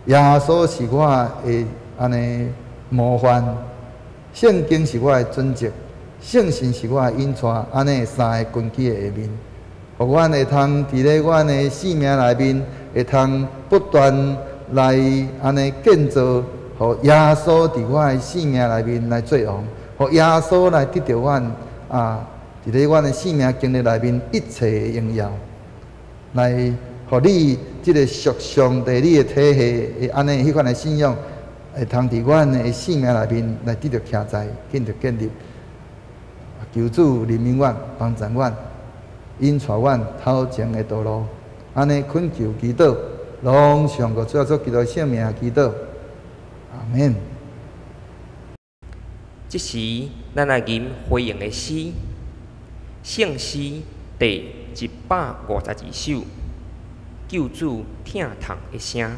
耶穌是我的按呢模範，聖經是我的準則，聖神是我的引帶，按呢三个根基的下面，予阮會通佇咧阮的生命內面，會通不斷來按呢建造，予耶穌佇我的生命內面來做王，予耶穌來得著阮佇咧阮的生命經歷內面一切的榮耀，來予你這个屬上帝你的體系的按呢彼款的信仰，會通佇阮的生命內面來得著徛在，得著建立。求主憐憫阮，幫助阮，引帶阮頭前的道路。按呢懇求祈禱，攏上個主耶穌基督聖名祈禱，阿們。這時，咱來吟回應的詩，聖詩第152首，救主疼痛的聲，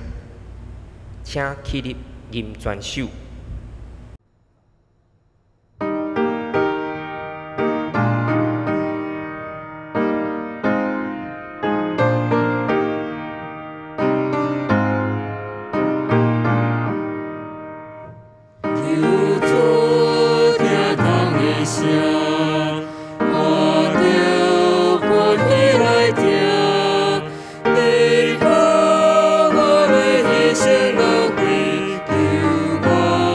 請起立吟全首。我。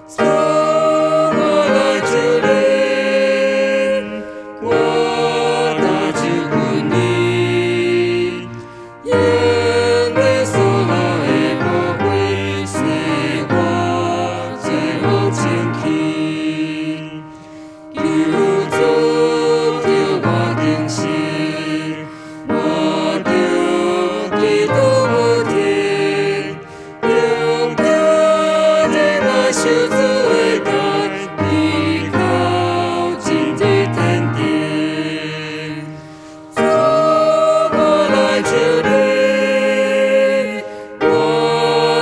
主，我來求你，我大就困你，用你所留的寶血洗我罪惡清氣。求主叫我更新，我著基督有天，用家人來受主的愛，依靠真理天頂。主，我來求你，我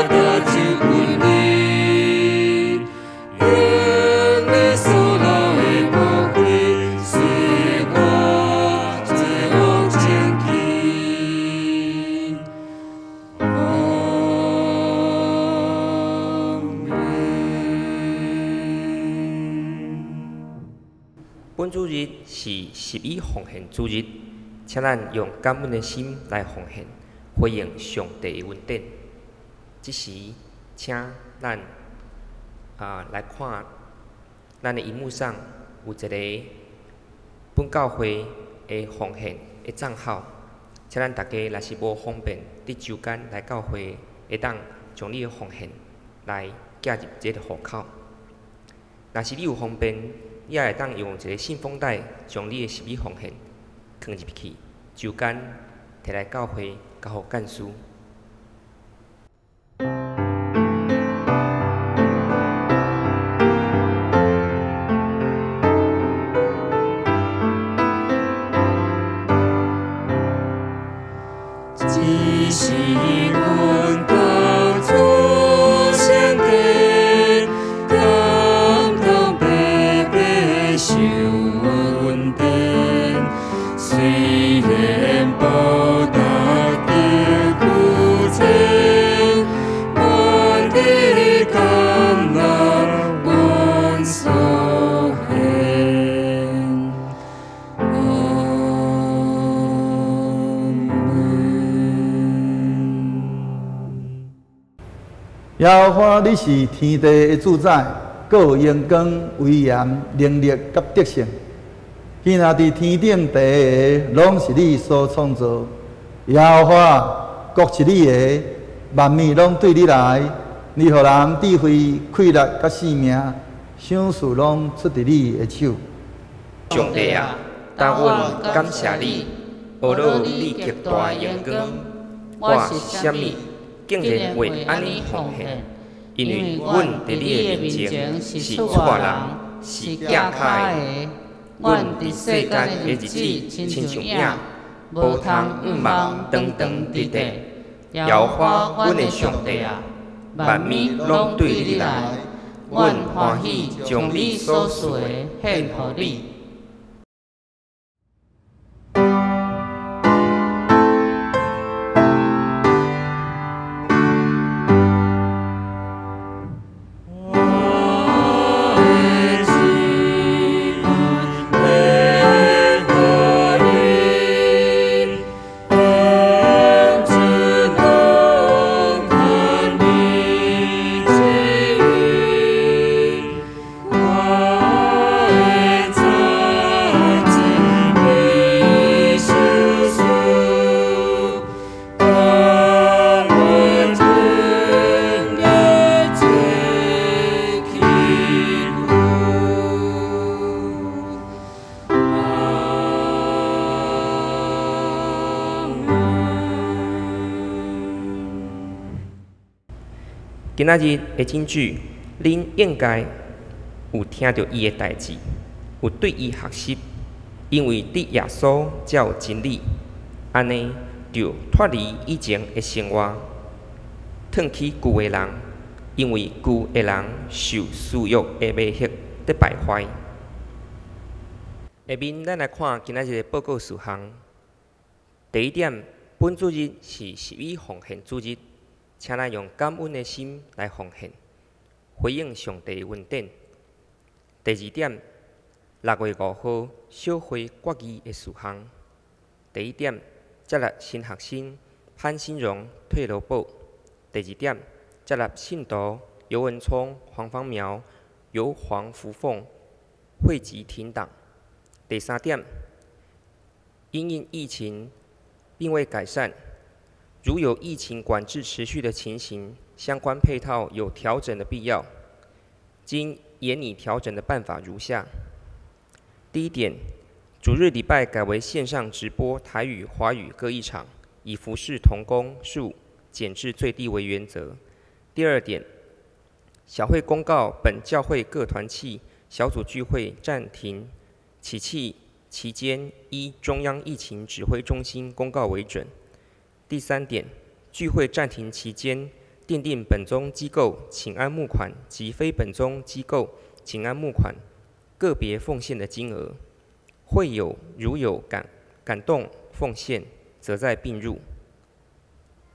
大就困你，用你所留的寶血洗我罪惡清氣。阿們。本主日是十一奉獻主日，請咱用感恩的心來奉獻，回應上帝的恩典。這時，請咱來看咱的螢幕上有一個本教會的奉獻的帳號，請咱大家若是無方便佇週間來教會，會當將你的奉獻來寄入這个戶口。若是你有方便，你也會當用一个信封袋將你的十一奉獻囥入去，週間提來教會交予幹事。只是阮到主聖殿，感動白白受恩典，雖然無達得苦煎，萬里甘來阮所獻。阿們。耶和華，你是天地的主宰，閣有榮光、威嚴、能力佮德性。今仔佇天頂地的，攏是你所創造。耶和華，國是你的，萬物攏對你來。你予人智慧、氣力佮性命，賞賜攏出佇你的手。上帝啊，當阮感謝你，呵咾你極大的榮光，我是啥物，竟然會按呢奉獻？因為阮佇你的面前是出外人，是寄跤的。阮佇世間的日子親像影，無通向望長長直直。耶和華阮的上帝啊，萬物攏對你來，阮歡喜將你所賜的獻予你。我的主，耶和你，永存永看你旨意，我的早知你受赐，教我吞咽罪气苦。阿們。今仔日的金句，恁應該有聽著伊的代誌，有對伊學習，因為佇耶穌才有真理，按呢就脫離以前的生活，褪去舊的人，因為舊的人受私欲的迷惑，得敗壞。下面咱來看今仔日的報告事項。第一點，本主日是十一奉獻主日，請咱用感恩的心來奉獻，回應上帝的恩典。第二點，6月5號小會決議的事項。第一點，接納新學生潘新榮退羅報。第二點，接納信徒游文聰、黃芳苗、游黃福鳳會籍停黨。第三點，因應疫情並未改善，如有疫情管制持續的情形，相關配套有調整的必要。經研擬調整的辦法如下：第一點，主日禮拜改為線上直播，台語、華語各一場，以服侍同工數減至最低為原則。第二點，小會公告本教會各團契小組聚會暫停，起訖期間依中央疫情指揮中心公告為準。第三點，聚會暫停期間，訂定本宗機構請安募款及非本宗機構請安募款個別奉獻的金額，會友如有感動奉獻，則再併入。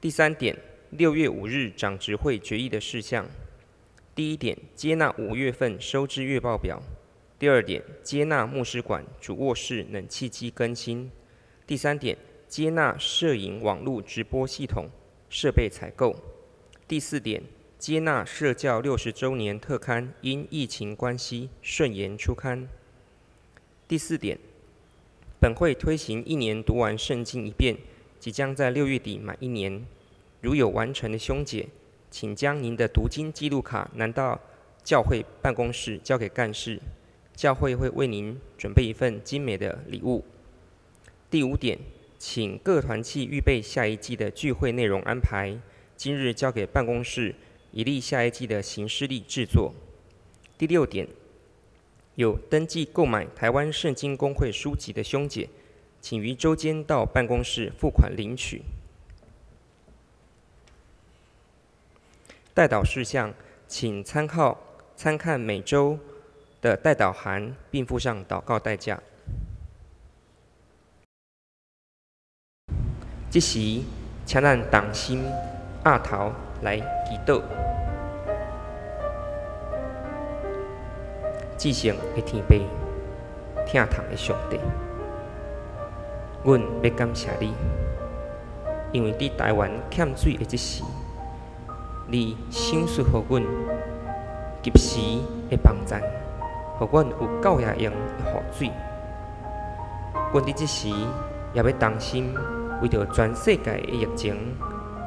第三點，6月5日長執會決議的事項。第一點，接納5月份收支月報表。第二點，接納牧師館主臥室冷氣機更新。第三點，接納攝影網絡直播系統設備採購。第四點，接納社教60週年特刊因疫情關係順延出刊。第四點，本會推行一年讀完聖經一遍，即將在6月底滿一年。如有完成的兄姐，請將您的讀經記錄卡拿到教會辦公室交給幹事，教會會為您準備一份精美的禮物。第五點，請各團契預備下一季的聚會內容安排，今日交給辦公室，以利下一季的行事曆製作。第六點，有登記購買台灣聖經公會書籍的兄姐，請於週間到辦公室付款領取。代禱事項，請參考參看每週的代禱函，並附上禱告代價。這時，請咱同心額頭來祈禱。至聖的天父，疼痛的上帝，阮欲感謝你，因為佇台灣欠水的這時，你賞賜予阮及時的幫贊，予阮有夠額用的雨水。阮佇這時也欲同心為著全世界的疫情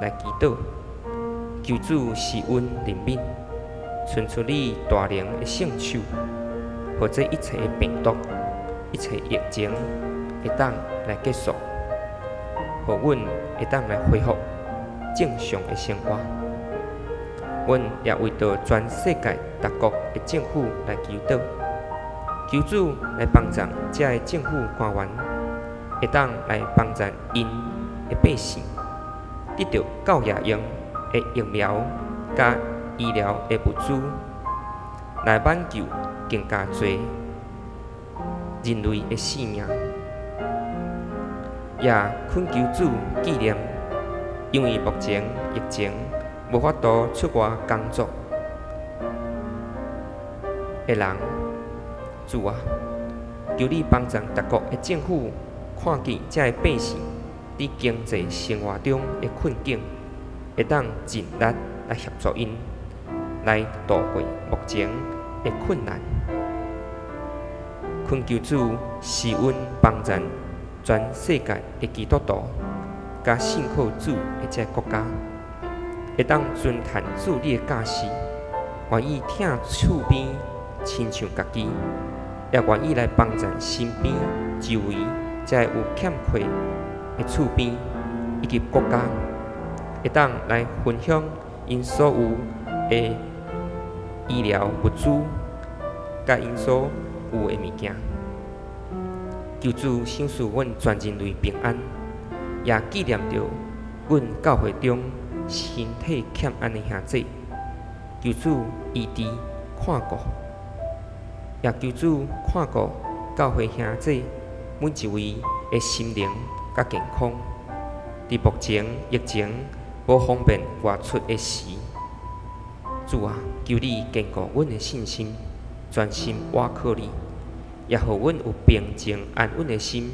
來祈禱，求主施恩憐憫，伸出你大能的聖手，予這一切的病毒、一切疫情會當來結束，予阮會當來恢復正常的生活。阮也為著全世界各國的政府來祈禱，求主來幫助遮的政府官員，會當來幫助𪜶的百姓得著夠額用的疫苗佮醫療的物資，來挽救更加濟人類的性命。也懇求主紀念，因為目前疫情無法度出外工作的人，主啊，求你幫助各國的政府看見遮的百姓佇經濟生活中的困境，會當盡力來協助𪜶來渡過目前的困難。懇求主施恩幫助全世界的基督徒，佮信靠主的這个國家，會當遵行主你的教示，願意疼厝邊親像家己，也願意來幫助身邊周圍這有欠缺的厝邊以及國家，會當來分享𪜶所有的醫療物資，佮𪜶所有的物件。求主賞賜阮全人類平安，也紀念著阮教會中身體欠安的兄弟，求主醫治看顧，也求主看顧教會兄弟每一位的心靈佮健康。佇目前疫情無方便外出的時，主啊，求你堅固阮的信心，專心倚靠你，也予阮有平靜安穩的心，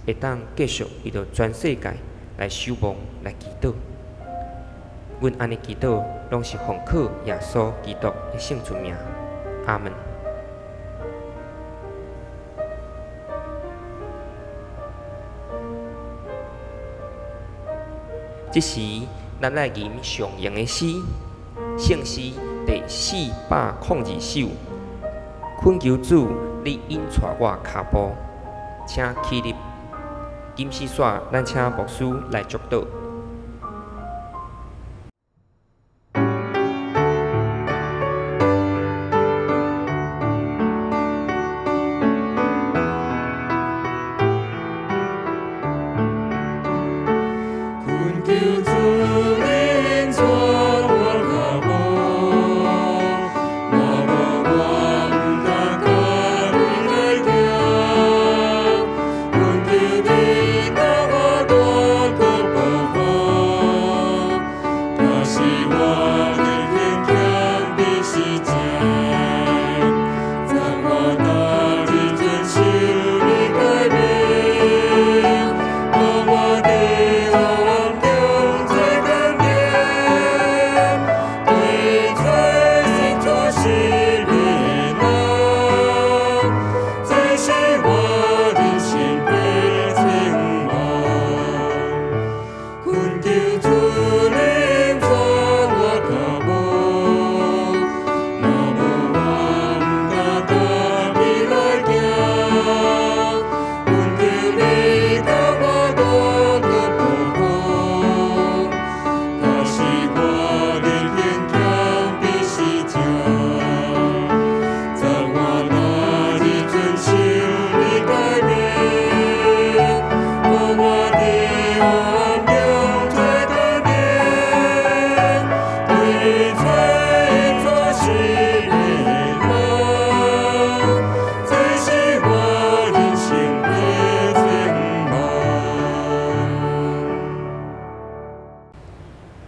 會當繼續為著全世界來守望、來祈禱。阮按呢祈禱，攏是奉靠耶穌基督的聖尊名，阿門。這時，咱來吟上用的詩，聖詩第402首。懇求主，你引帶我跤步，請起立。金絲煞，咱請牧師來祝禱。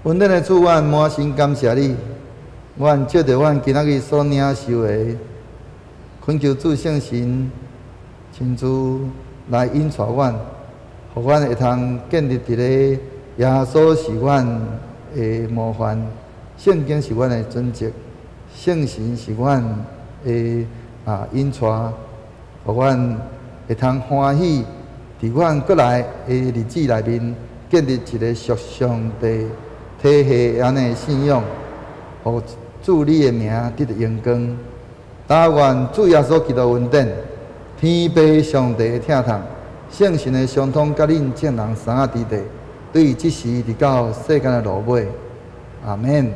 恩典的主，阮滿心感謝你。阮借著阮今仔日所領受的，懇求主聖神親自來引帶阮，予阮會通建立佇咧耶穌是阮的模範，聖經是阮的準則，聖神是阮的引帶，予阮會通歡喜佇阮閣來的日子內面建立一個屬上帝體系按呢信仰，予主你的名得著榮光。但願主耶穌基督恩典、天父上帝的疼痛、聖神的相通，佮恁眾人三仔佇地，對這時直到世間的落尾。阿們。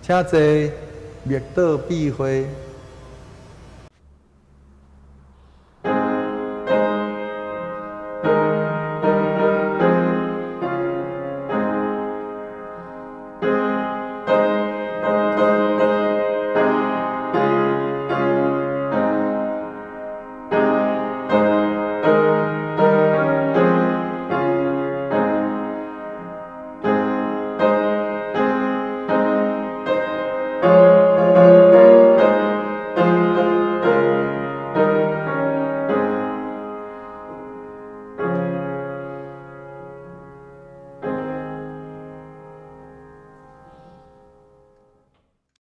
請坐，默禱閉會。